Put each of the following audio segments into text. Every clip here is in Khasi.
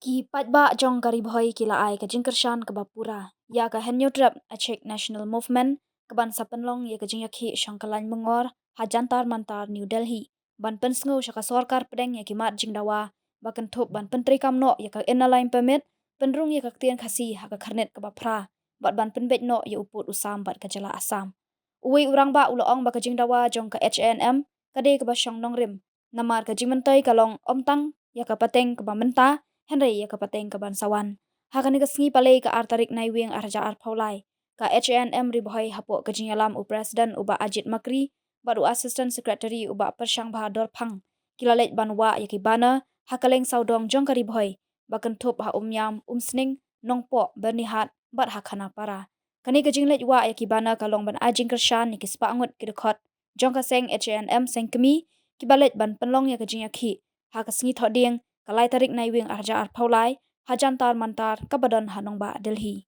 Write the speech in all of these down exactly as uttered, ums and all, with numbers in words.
Ki paidbah jong ka Ri Bhoi ki la ai ka jingkyrshan kaba pura ïa ka Hynñiewtrep Achik National Movement kaban sa pynlong ïa ka jingïakhih shong kyllaiñ mungor ha Jantar Mantar, New Delhi, ban pynsngew sha ka sorkar pdeng ïa ki mat jingdawa ba kynthup ban pyntreikam noh ïa ka Inner Line Permit, pynrung ïa ka ktien Khasi ha ka khyrnit kaba phra, bad ban pynbeit noh ïa u pud u sam bad ka jylla Assam. Uwei u rangbah u la ong ba ka jingdawa jong ka H A N M ka dei kaba shong nongrim, namar ka jingmyntoi ka long ym tang ïa ka pateng kaba mynta, hynrei ïa ka pateng kaban sa wan. Ha kane ka sngi Palei ka ar tarik Naiwieng ar hajar arphew lai, ka H A N M Ri Bhoi hapoh ka jingïalam u President u Bah Ajit Makri bad u Assistant Secretary u Bah Pyrshang Bahadur Phang, ki la leit ban wah ïa ki banner ha kylleng sawdong jong ka Ri Bhoi, ba kynthup ha Umiam, Umsning, Nongpoh, Byrnihat bad ha Khanapara. Kane ka jingleit wah ïa ki banner ka long ban ai jingkyrshan ïa ki spah ngut ki dkhot jong ka seng H A N M Seng Kmie, kiba leit ban pynlong ïa ka jingïakhih ha ka sngi Thohdieng ka lai tarik Naiwieng ar hajar arphew lai ha Jantar Mantar kaba don ha nongbah Delhi.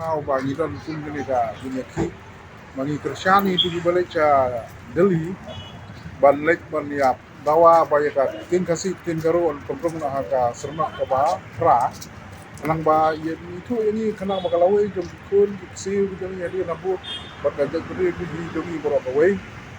Khraw ba ngi don kum kane ka jingïakhih, ba ngi kyrshan ïa kiba leit sha Delhi ban leit ban ïa dawa ba ïa ka ktien Khasi ktien Garo yn pynrung noh ha ka syrnok kaba phra. Khnang ba ïa ngi, ithuh ïa ngi, khnang ba ka lawei jong ki khun ki ksiew ki jong ngi hadien habud bad ka jaitbynriew jong ngi baroh kawei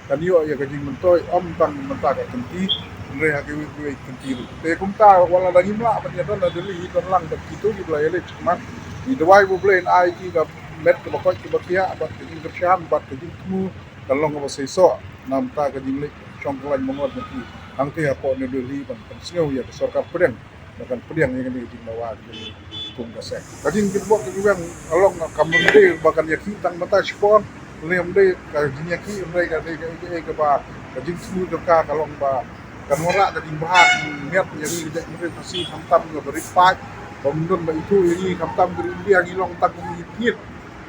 kan ïoh ïa ka jingmyntoi ym tang mynta ka kynti, hynrei ha kiwei kiwei ki kynti ruh. Te kumta wat la da ngim lah ban ïa don ha Delhi, don lang bad kito kiba la ïaleit shakhmat. Ngi duwai ba U Blei un ai ki ka met kaba koit kaba khiah bad ka jingkyrshan bad ka jingthmu kan long kaba seisoh na bynta ka jingleit shong kyllaiñ mangor jong ki hangtei hapoh New Delhi ban pynsngew ïa ka sorkar pdeng ba kan pdiang ïa kane ka jingdawa jong ngi kum ka seng. Ka jingkitbok kitrwiang ka long, kam dei ba kan ïakhih tang mynta shipor, lymne ym dei ka jingïakhih, ym dei ka dei kaei kaei kaba ka jingthmu jong ka ka long ba kan wanrah ka jingbha jingmiat ïa ngi ka jaitbynriew Khasi khamtam kaba rit paid, ba ym don ba ithuh ïa ngi khamtam ka ri India ngi long tang kum ki pynït.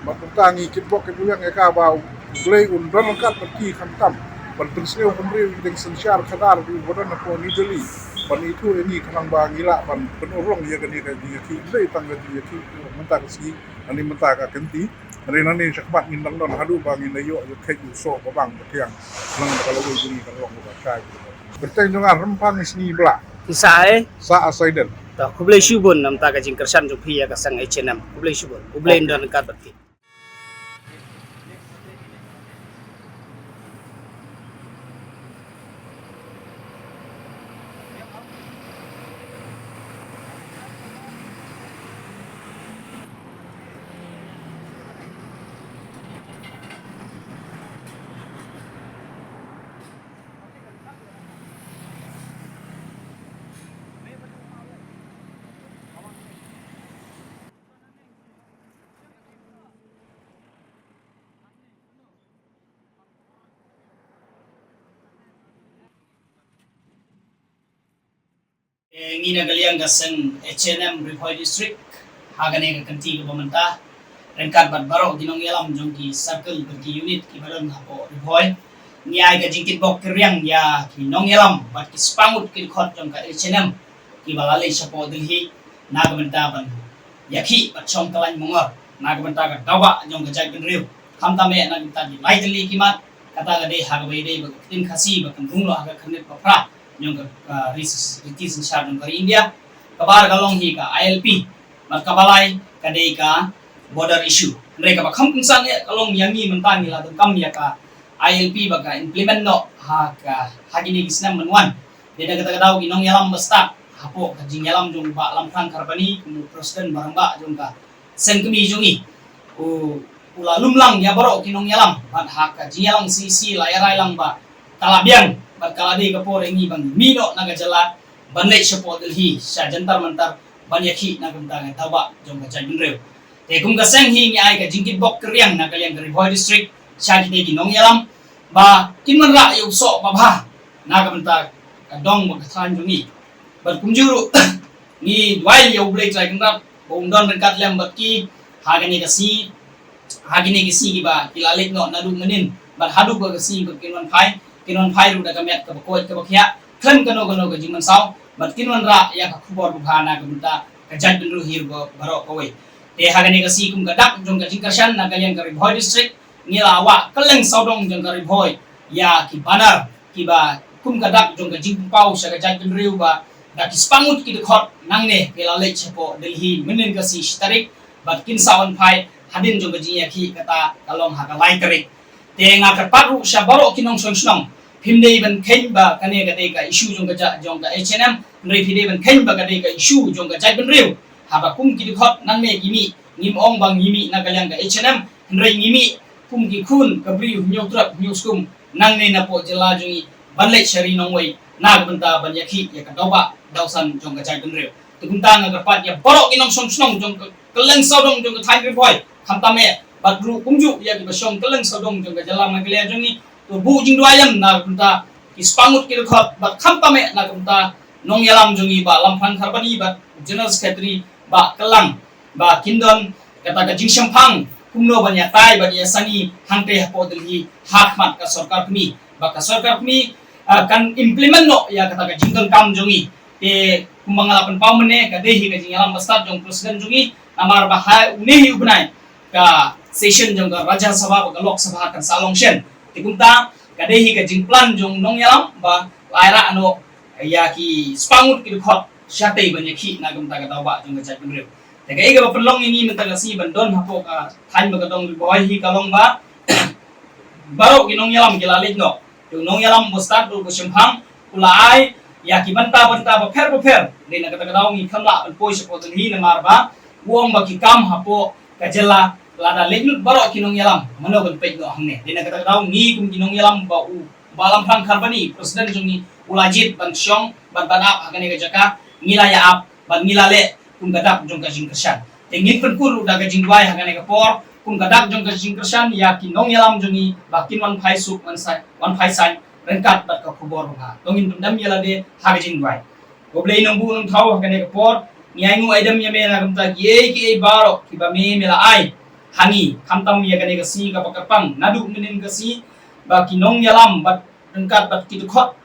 Bad kumta ngi kitbok kitrwiang ïa ka ba U Blei un don ryngkat bad ki khamtam ban pynsngew bynriew ïa ki jingsynshar khadar kiba don hapoh New Delhi ban ithuh ïa ngi khnang ba ngi lah ban pynurlong ïa kane ka jingïakhih, ym dei tang ka jingïakhih mynta ka sngi, nangne mynta ka kynti, hynrei nangne shakhmat ngin dang don haduh ba ngin da ïoh ïa ka khet u soh ba bang ba thiang khnang ba ka lawei jong ngi kan long kaba shai. Kyrteng jong nga Rymphang Isni Blah. Phi sah ei? Sah Saiden. To khublei shibun na bynta ka jingkyrshan jong phi ïa ka seng H A N M. Khublei shibun. U Blei un don ryngkat bad phi. Eh, ngi na ka liang ka seng H A N M Ri Bhoi District, ha kane ka kynti kaba mynta, ryngkat bad baroh ki nongïalam jong ki circle bad ki unit kiba don hapoh Ri Bhoi, ngi ai ka jingkitbok kitrwiang ïa ki nongïalam bad ki spah ngut ki dkhot jong ka H A N M kiba la leit shapoh Delhi na ka bynta ban ïakhih bad shong kyllaiñ mangor na ka bynta ka dawa jong ka jaitbynriew, khamtam eh na ka bynta ki lai tylli ki mat, Kata ka dei ha kaba ïadei bad ka ktien Khasi ba kan rung noh ha ka khyrnit ba phra jong ka, ka ri sys-, riti synshar jong ka ri India. Kaba ar ka long hi ka I L P. Bad kaba lai ka dei ka border issue. Hynrei kaba kham kongsan eh ka long ïa ngi mynta ngi la donkam ïa ka I L P ba ka implement noh ha ka, ha kine ki snem ban wan. Dei na kata ka daw ki nongïalam ba stad hapoh ka jingïalam jong Bah Lamphrang Kharbani kum u President Barangbah jong ka seng kmie jong ngi. U, u la lumlang ïa baroh ki nongïalam bad ha ka jingïalam C C la ïa rai lang ba ka la biang bad ka la dei ka por ïa ngi ban mih noh na ka jylla ban leit shapoh Delhi sha Jantar Mantar ban ïakhih na ka bynta ka daw bah jong ka jaitbynriew. Te kum ka seng hi ngi ai ka jingkitbok kyrïang na ka liang ka Ri Bhoi District sha kine ki nongïalam ba kin wanrah ïa u soh ba bha na ka bynta ka dong bad ka thaiñ jong ngi. Bad kumjuh ruh ngi duwai ïa U Blei Trai Kynrad ba un don ryngkat lem bad ki ha kine ka sngi, ha kine ki sngi kiba ki la leit noh naduh mynnin bad haduh ba ka sngi ba kin wan phai, kin wan phai ruh da ka met kaba koit kaba khiah khlem kano kano ka jingmynsaw bad kin wanrah ïa ka khubor ba bha na ka bynta ka jaitbynriew hi ruh baroh kawei. Te ha kane ka sngi kum ka dak jong ka jingkyrshan na ka liang ka Ri Bhoi District ngi la wah kylleng sawdong jong ka Ri Bhoi ïa ki banner kiba kum ka dak jong ka jingpynpaw sha ka jaitbynriew ba da ki spah ngut ki dkhot nangne ki la leit shapoh Delhi mynnin ka sngi shi tarik bad kin sa wan phai hadien jong ka jingïakhih kata ka long ha ka lai tarik. Te nga kyrpad ruh sha baroh ki nongshong shnong, phim dei ban kheiñ ba kane ka dei ka issue jong ka ja-, jong ka H N M, hynrei phi dei ban kheiñ ba ka dei ka issue jong ka jaitbynriew. Haba kum ki dkhot nangne ki mih, ngim ong ba ngi mih na ka liang ka H N M, hynrei ngi mih kum ki khun ka briew Hynñiewtrep Hynñiewskum nangne napoh jylla jong ngi ban leit sha ri nongwei na ka bynta ban ïakhih ïa ka daw bah daw san jong ka jaitbynriew. Te kumta nga kyrpad ïa baroh ki nongshong shnong jong ka kylleng sawdong jong ka thaiñ Ri Bhoi khamtam eh bad ruh kumjuh ïa kiba shong kylleng sawdong jong ka jylla Meghalaya jong ngi, to buh jingduwai lem na ka bynta ki spah ngut ki dkhot bad khamtam eh na ka bynta nongïalam jong ngi Bah Lamphrang Kharbani bad General Secretary Bah Kylang ba kin don kata ka jingshemphang kumno ban ïatai ban ïasangeh hangtei hapoh Delhi ha khmat ka sorkar kmie ba ka sorkar kmie, ah, kan implement noh ïa kata ka jingdonkam jong ngi. Te kumba nga la pynpaw mynne ka dei hi ka jingïalam ba stad jong President jong ngi namar ba ha une hi u bnai ka session jong ka Rajya Sabha bad ka Lok Sabha kan sa long shen. Te kumta ka dei hi ka jingplan jong nongïalam ba la ïarah noh ïa ki spah ngut ki dkhot shatei ban ïakhih na ka bynta ka daw bah jong ka jaitbynriew. Te kaei kaba pynlong ïa ngi mynta ka sngi ban don hapoh ka thaiñ ba ka dong Ri Bhoi hi ka long ba baroh ki nongïalam ki la leit noh. Te u nongïalam ba stad ruh ba shemphang u la ai ïa ki bynta bynta bapher bapher. Dei na kata ka daw ngi khlem lah ban poi shapoh Delhi namar ba u ong ba ki kam hapoh ka jylla lada leit lut baroh ki nongïalam mano ban peit noh hangne. Dei na kata ka daw ngi kum ki nongïalam ba u Bah Lamphrang Kharbani President jong ngi u la jied ban shong ban ban ap ha kane ka jaka ngi la ïa ap bad ngi la leh kum ka dak jong ka jingkyrshan. Te ngin pynkur ruh da ka jingduwai ha kane ka por kum ka dak jong ka jingkyrshan ïa ki nongïalam jong ngi ba kin wan phai suk wan sa-, wan phai saiñ ryngkat bad ka khubor ba bha. To ngin pyndem ïa lade ha ka jingduwai. Ko Blei Nongbuh Nongthaw, ha kane ka por ngi ainguh aidem ïa me na ka bynta kiei kiei baroh kiba me me la ai ha ngi khamtam ïa kane ka sngi kaba kyrpang naduh mynnin ka sngi ba ki nongïalam bad ryngkat bad ki dkhot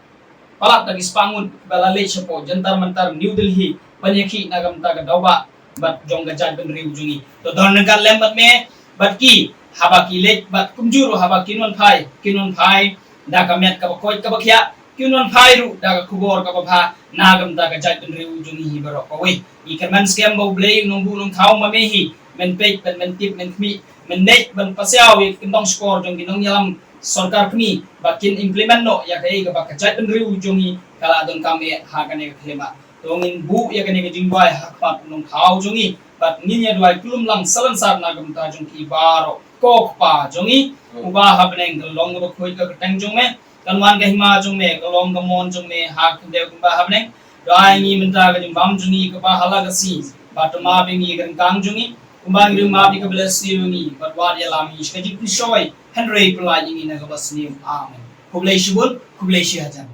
palat da ki spah ngut ba la leit shapoh Jantar Mantar New Delhi ban ïakhih na ka bynta ka daw bah bad jong ka jaitbynriew jong ngi. To don ryngkat lem bad me bad ki haba ki leit bad kumjuh ruh haba kin wan phai, kin wan phai da ka met kaba koit kaba khiah, kin wan phai ruh da ka khubor kaba bha na ka bynta ka jaitbynriew jong ngi hi baroh kawei. Ngi kyrmen skhem ba U Blei u Nongbuh Nongthaw ma me hi men peit bad men tip men khmih men leit ban pasiaw ïa ki kyndong shkor jong ki nongïalam sorkar kmie ba kin implement noh ïa kaei kaba ka jaitbynriew jong ngi ka la donkam eh ha kane ka khyllipmat. To ngin buh ïa kane ka jingduwai ha khmat u Nongthaw jong ngi bad ngin ïa duwai kulum lang salonsar na ka bynta jong ki baroh. Ko Kpa jong ngi uba ha bneng, ka long kaba khuid ka kyrteng jong me, kan wan ka hima jong me, ka long ka mon jong me ha khyndew kumba ha bneng. To ai ngi mynta ka jingbam jong ngi kaba ha la ka sngi bad to map ïa ngi ka ryngkang jong ngi kumba ngi ruh map ïa kiba la siew ïa ngi, bad wat ïalam ïa ngi sha ka jingpynshoi hynrei pyllait ïa ngi na kaba sniew. Amen. Khublei shibun, khublei shihajar.